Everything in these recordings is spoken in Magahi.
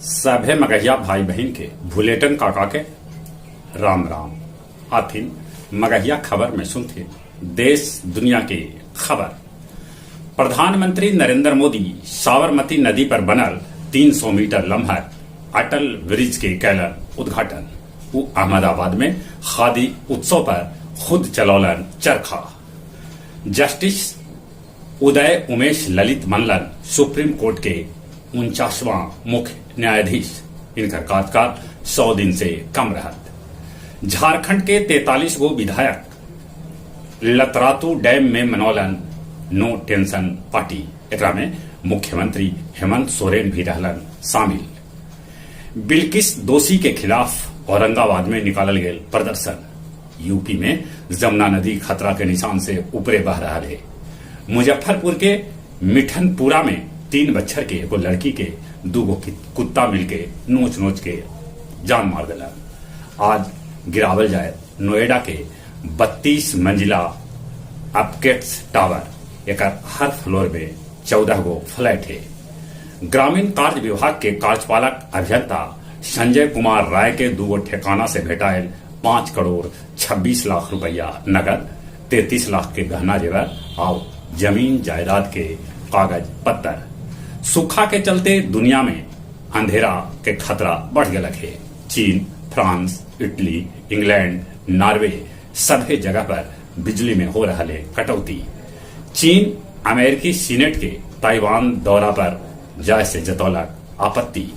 सभे मगहिया भाई बहिन के भुलेटन काका के राम राम। आथिन मगहिया खबर में सुनथिन देश दुनिया के खबर। प्रधानमंत्री नरेंद्र मोदी साबरमती नदी पर बनल 300 मीटर लम्हर अटल ब्रिज के कैलन उद्घाटन। उ अहमदाबाद में खादी उत्सव पर खुद चलौलन चरखा। Justice Uday Umesh Lalit बनलन supreme court के 49वां मुख्य न्यायाधीश। इनकर कार्यकाल 100 दिन से कम रहत। झारखंड के 43 गो विधायक लतरातू डैम में मनौलन नो टेंशन पार्टी। एकरा में मुख्यमंत्री हेमंत सोरेन भी रहलन शामिल। बिल्किस दोषी के खिलाफ औरंगाबाद में निकालल गेल प्रदर्शन। यूपी में जमुना नदी खतरा के निशान से ऊपरे बह रहा है। मुजफ्फरपुर के मिठनपुरा में 3 बच्छर के एगो लड़की के 2 गो कुत्ता मिलके नोच नोच के जान मार देला। आज गिरावल जाए नोएडा के 32 मंजिला अपकेट्स टावर। एकर हर फ्लोर में 14 गो फ्लैट है। ग्रामीण कार्य विभाग के कार्यपालक अभियंता संजय कुमार राय के 2 गो ठिकाना से भेटायल 5 करोड़ 26 लाख रुपया नगद, 33 लाख के गहना जेवर और जमीन जायदाद के कागज पत्तर। सूखा के चलते दुनिया में अंधेरा के खतरा बढ़ गया है। चीन, फ्रांस, इटली, इंग्लैंड, नॉर्वे सभी जगह पर बिजली में हो रहा है कटौती। चीन अमेरिकी सीनेट के ताइवान दौरा पर जाय से जतौलक आपत्ति।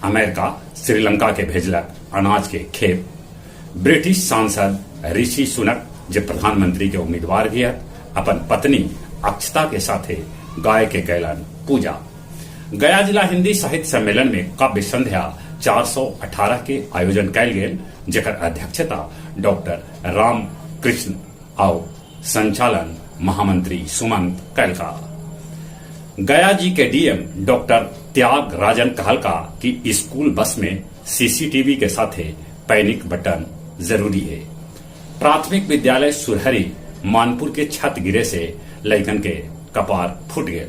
अमेरिका श्रीलंका के भेजलक अनाज के खेप। ब्रिटिश सांसद ऋषि सुनक जो प्रधानमंत्री के उम्मीदवार भी है, अपन पत्नी अक्षता के साथे गाय के कैलन पूजा। गया जिला हिंदी साहित्य सम्मेलन में काव्य संध्या 418 के आयोजन कैल गेल, जेकर अध्यक्षता डॉक्टर राम कृष्ण और संचालन महामंत्री सुमंत कैलका। गया जी के डीएम डॉक्टर त्याग राजन कहलका कि स्कूल बस में सीसीटीवी के साथे पैनिक बटन जरूरी है। प्राथमिक विद्यालय सुरहरी मानपुर के छत गिरे से लइकन के कपार फूट गए।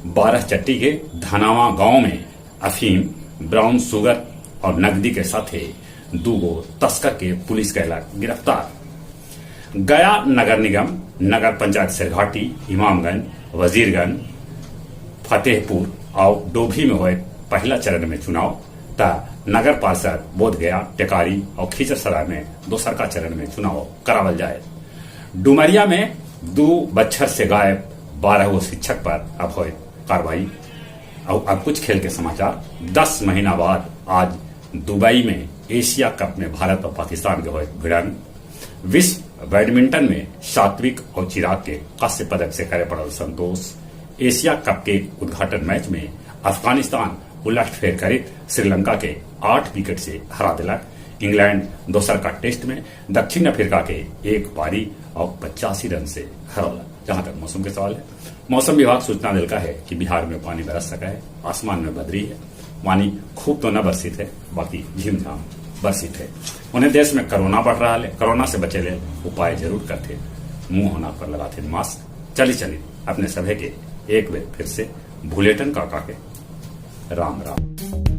12 चट्टी के धनावा गांव में अफीम, ब्राउन शुगर और नकदी के साथे 2 गो तस्कर के पुलिस कैलक गिरफ्तार। गया नगर निगम, नगर पंचायत सिरघाटी, इमामगंज, वजीरगंज, फतेहपुर और डोभी में हुए पहला चरण में चुनाव त नगर पार्षद बोधगया, टेकारी और खीचरसराय में दोसर का चरण में चुनाव करावल जाए। डुमरिया में 2 बच्छर से गायब 12 गो शिक्षक पर अब हुए कार्रवाई। और अब कुछ खेल के समाचार। 10 महीना बाद आज दुबई में एशिया कप में भारत और पाकिस्तान के हुए भिड़ंत। विश्व बैडमिंटन में सात्विक और चिराग के कांस्य पदक से करे पड़ल संतोष। एशिया कप के उद्घाटन मैच में अफगानिस्तान उलटफेर करित श्रीलंका के 8 विकेट से हरा दिलक। इंग्लैंड दोसर का टेस्ट में दक्षिण अफ्रीका के 1 पारी और 85 रन से हरौलक। जहां तक मौसम के सवाल है, मौसम विभाग सूचना दिलका है कि बिहार में पानी बरस सका है, आसमान में बदरी है, पानी खूब तो न बरसित है, बाकी झिमझाम बरसित है। उन्हें देश में कोरोना बढ़ रहा है, कोरोना से बचे ले उपाय जरूर करते, मुंह होना पर लगाते मास्क। चली चली अपने सभे के एक बार फिर से भुलेटन काका के राम राम।